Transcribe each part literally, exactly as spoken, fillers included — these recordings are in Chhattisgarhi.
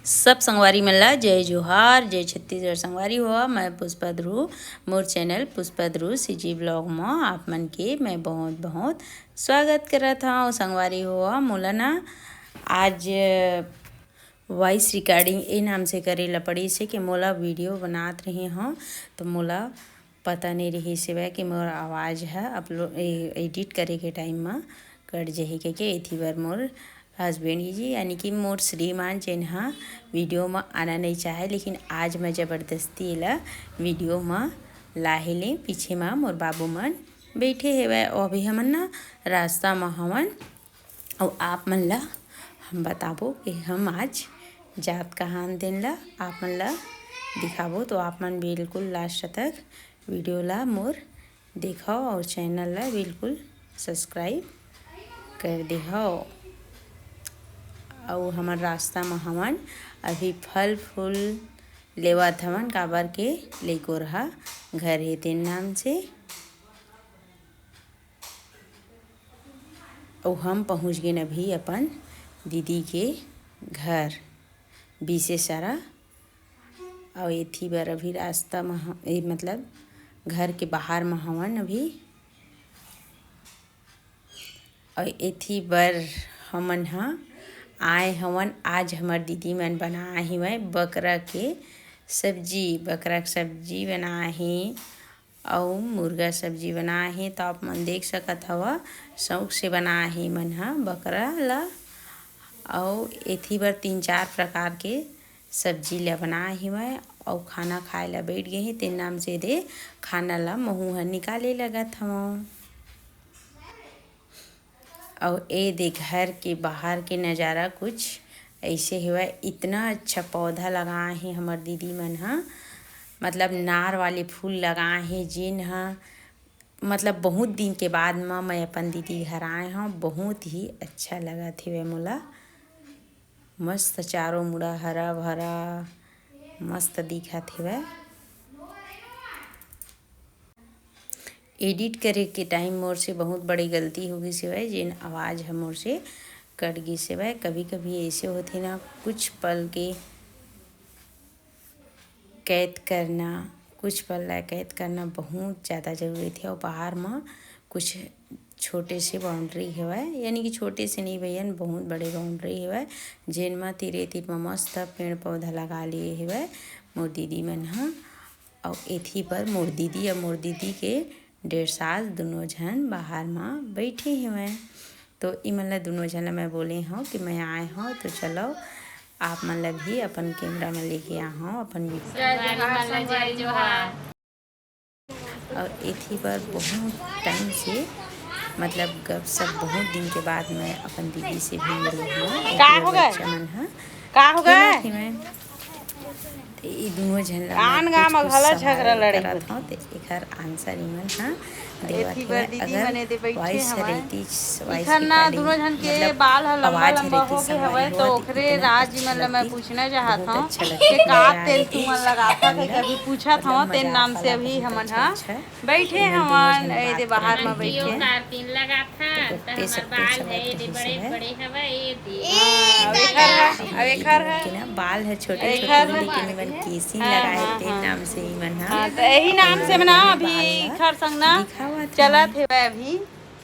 सब संगवारी मन ला जय जोहार, जय छत्तीसगढ़। संगवारी हो, मैं पुष्पा ध्रुव, मोर चैनल पुष्पा ध्रुव सीजी ब्लॉग म आप मन के मैं बहुत बहुत स्वागत करत हव। संगवारी हो, मोला ना आज वॉइस रिकॉर्डिंग ए नाम से करे ला पड़िस हे कि मोला वीडियो बनात रहे हव, तो मोला पता नहीं रहिस हवय कि मोर आवाज़ ह अपलोड, ए-, एडिट करे के टाइम म कट जही कहिके। एथी बर मोर हस्बैंड जी, यानी कि मोर श्रीमान, जेन ह वीडियो म आना नहीं चाहे, लेकिन आज मैं ज़बरदस्ती एला वीडियो म लाहे ले। पीछे म मोर बाबू मन बैठे हेवय, अउ अभी हमन ना रास्ता म हवन। अउ आप मन ला हम बताबो कि हम आज जात कहाँ हन, तेन ला आप मन ला दिखाबो। तो आप मन बिल्कुल लास्ट तक वीडियो ला मोर देखव अउ चैनल ला बिल्कुल सब्सक्राइब कर देहव। अउ हमर रास्ता म हवन, अभी फल फूल लेवत हवन, काबर के लइकोरहा घर हे तेन नाम से। अउ हम पहुँच गेन अभी अपन दीदी के घर बिसेसरा। अउ एथी बर अभी रास्ता म ह-, ए, मतलब घर के बाहर म हवन अभी। अउ एथी बर हमन ह आए हवन। आज हमर दीदी मन बनाए हेवय बकरा के सब्जी, बकरा के सब्जी बनाए हे। अउ मुर्गा सब्जी बनाए हे, तो आप मन देख सकत हव, शौक से बनाए हे मन ह बकरा ला। अउ एथी बर तीन चार प्रकार के सब्जी ला बनाए हेवय, अउ खाना खाए ला बैठ गे हे, तेन नाम से दे खाना ला महू ह निकाले लगत हवं। अउ ए दे घर के बाहर के नजारा कुछ ऐसे हेवय। इतना अच्छा पौधा लगाए हे हमर दीदी मन ह, मतलब नार वाले फूल लगाए हे, जेन ह मतलब बहुत दिन के बाद म मैं अपन दीदी घर आए हव। बहुत ही अच्छा लगत हेवय मोला, मस्त चारों मुड़ा हरा भरा मस्त दिखत हेवय। एडिट करे के टाइम मोर से बहुत बड़ी गलती हो गिस हेवय, जेन आवाज़ ह मोर से कट गिस हेवय। कभी-कभी ऐसे होथे ना, कुछ पल के कैद करना, कुछ पल ला कैद करना बहुत ज़्यादा जरूरी थे। अउ बाहर म कुछ छोटे से बाउंड्री हेवय, यानी कि छोटे से नहीं भैया, बहुत बड़े बाउंड्री हेवय, जेन म तीरे तीर म मस्त पेड़ पौधा लगा लिए हेवय मोर दीदी मन ह। अउ एथी बर मोर दीदी अउ मोर दीदी के डेढ़ सास दुनों झन बाहर म बैठे हेवय। तो इमन ला दुनों झन ला मैं बोले हव कि मैं आए हव, तो चलो आप मन ला भी अपन कैमरा म लेके आ हव, अपन वीडियो। जय जोहार, संगवारी हो। अउ एथी बर बहुत टाइम से, मतलब गपशप बहुत दिन के बाद मैं अपन दीदी से भी मिले हव। का एथी बर होगे? बच्चा मन ह का होगे? खेलत हेवय। ते ई दुनों झन ला आन मैं गाँव कुछ म कुछ घलो सहारा झगड़ा लड़ई करत होथे। हव, ते एखर आंसर इमन ह देवत एथी बर हेवय। दीदी अगर मन एदे बइठे वॉइस हवय। रहितिस, वॉइस इखर ना रिकॉर्डिंग, दुनों झन के मतलब बाल ह लंबा आवाज लंबा रहितिस, होगे हवय, त ओखरे राज जी मन ला मैं पूछना चाहत हव कि का तेल तुमन लगाथव, कभी पूछत हव, तेन नाम से अभी हमन ह बइठे हवन, एदे बाहर म बइठे। अउ एखर ह, अउ एखर ह। के ना बाल ह छोटे-छोटे, लेकिन एमन केसिंग लगाए हे, तेन नाम से इमन ह। हाँ, त एही नाम से ना अभी इखर संग ना चलत हेवय अभी।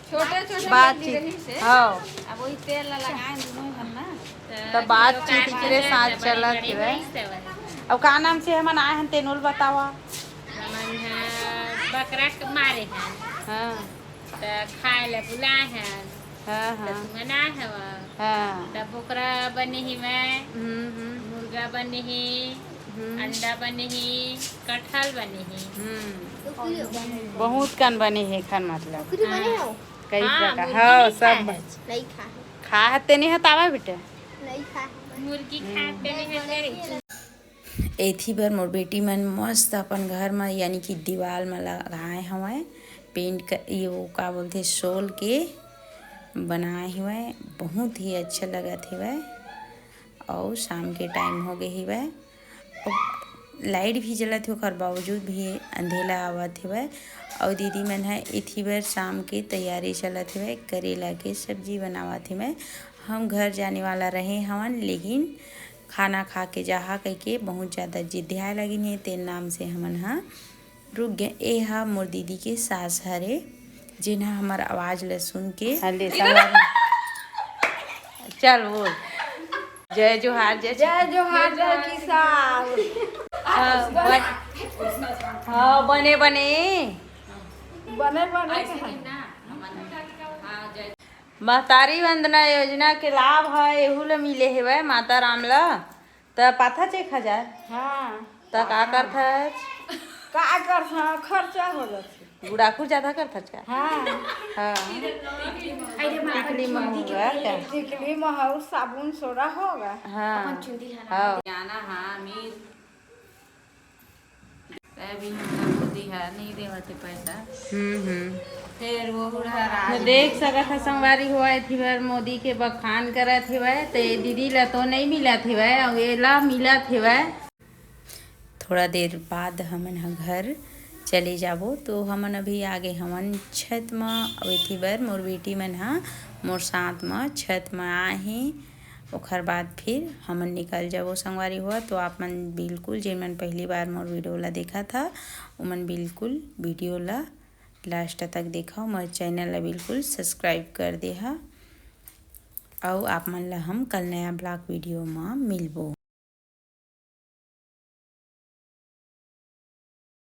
छोटे-छोटे बातचीत। हव। अब वही तेल ला लगाए दुनों झन ना। त बातचीत इकरे साथ चलत हेवय। अब का नाम से हमन आए हन, तेनो ल बतावा। हमन ह बकरा के मारे हन। हाँ। त खाए ला बुलाए हन। हाँ, त हाँ। तुमन आए हव। हाँ। त बोकरा बने हे मैं, हम्म, हम्म। मुर्गा बने हे, हम्म। अंडा बने हे, कटहल बने हे। हम्म। बहुत कन बने हे एखर मतलब। हाँ। कई हाँ, प्रकार। मुर्गी हाँ, नहीं सब खाए बन-, नहीं खाए। खा हते नहीं हतावा बेटा? नहीं खाए। मुर्गी खाए ते नहीं हते। एथी बर मोर बेटी मन मस्त अपन घर म, यानी कि दीवाल म लगाए हवय पेंट क-, ये वो का बोलथे, शॉल के बनाए हवय। बहुत ही अच्छा लगत हवय। अउ शाम के टाइम हो गे हवय, अउ लाइट भी जलत हे, ओकर बावजूद भी अंधेला आवत हवय। अउ दीदी मन ह एथी बर शाम के तैयारी चलत हवय, करेला के सब्जी बनावत हवय। हम घर जाने वाला रहे हवन, लेकिन खाना खा के जाहा कहिके बहुत ज्यादा जिद्धियाए लगिन हे, तेन नाम से हमन ह रुक गे। ए ह मोर दीदी के सास हरे, जेन ह हमर आवाज ल सुन के हले संगवारी। चल बोल, जय जोहार, जय जय जोहार, जय किसान। हाँ, बन-, हाँ, बने बने। बने बने। महतारी वंदना योजना के लाभ ह एहू ल मिले हेवय माता राम ल। त पाथा चेक हजार। हाँ। त का करथच? का करथच? खर्चा हो जाथे। गुड़ाखुर ज्यादा करथच का? हाँ। हाँ। टिकली महू का? टिकली महू, साबुन सोडा होगा। हाँ। हाँ। जाना हाँ, मीत। तै भी हमला मोदी ह नहीं देवत हे पैसा। हम्म, हम्म। फेर वो बुढ़ा तो राज देख सकत ह संगवारी हो, एथी बर मोदी के बखान करत हेवय, त ये दीदी ला तो नहीं मिलत हेवय, अउ एला मिलत हेवय। थोड़ा देर बाद हमन ह घर चले जाबो। तो हमन अभी आगे हवन छत म, अउ एथी बर मोर बेटी मन ह मोर साथ म छत म आए हे। ओखर बाद फिर हमन निकल जाबो संगवारी हो। तो आप मन बिल्कुल, जेन मन पहली बार मोर वीडियो ला देखत ह, ओमन बिल्कुल वीडियो ला लास्ट तक देखव, मोर चैनल ला बिल्कुल सब्सक्राइब कर देहा। अउ आप मन ला हम कल नया ब्लॉग वीडियो म मिलबो।